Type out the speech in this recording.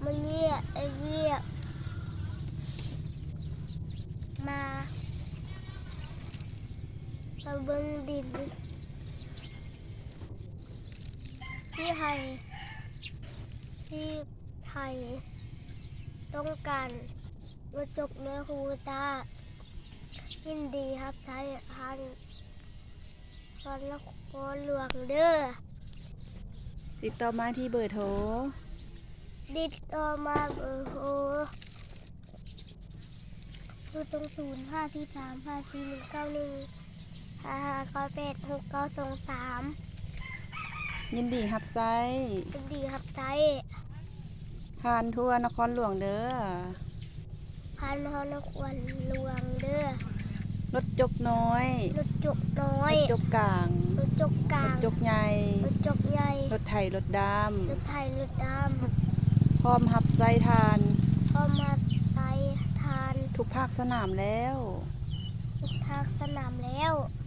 ມື້ນີ້ໄດ້ວຽກ ມາ ມາເບິ່ງດິນ ທີ່ໄຮ່ ທີ່ໄຮ່ ຕ້ອງການລົດຈົກນ້ອຍຄູເວຕ້າ ຍິນດີຮັບໃຊ້ທ່ານ ນະຄອນຫຼວງເດີ. ຕິດຕໍ່ມາທີ່ເບີໂທ. ຕິດຕໍ່ມາເບີໂທ ສູນ ຫ້າສີ່ສາມ ຫ້າສີ່ໜຶ່ງເກົ້າໜຶ່ງ ຫ້າຫ້າເກົ້າແປດ ຫົກເກົ້າສອງສາມ. ຍິນດີຮັບໃຊ້ ຍິນດີຮັບໃຊ້ ຜ່ານທົ່ວນະຄອນຫຼວງເດີ. ຜ່ານນະຄອນຫຼວງເດີ. ລົດຈົກນ້ອຍ ລົດຈົກນ້ອຍ ລົດຈົກກາງ ລົດຈົກກາງ ລົດຈົກໃຫຍ່ ລົດຈົກໃຫຍ່ ລົດໄຖລົດດາມ ລົດໄຖລົດດາມ ພ້ອມຮັບໃຊ້ທ່ານ ພ້ອມຮັບໃຊ້ທ່ານ ທຸກພາກສະໜາມແລ້ວ.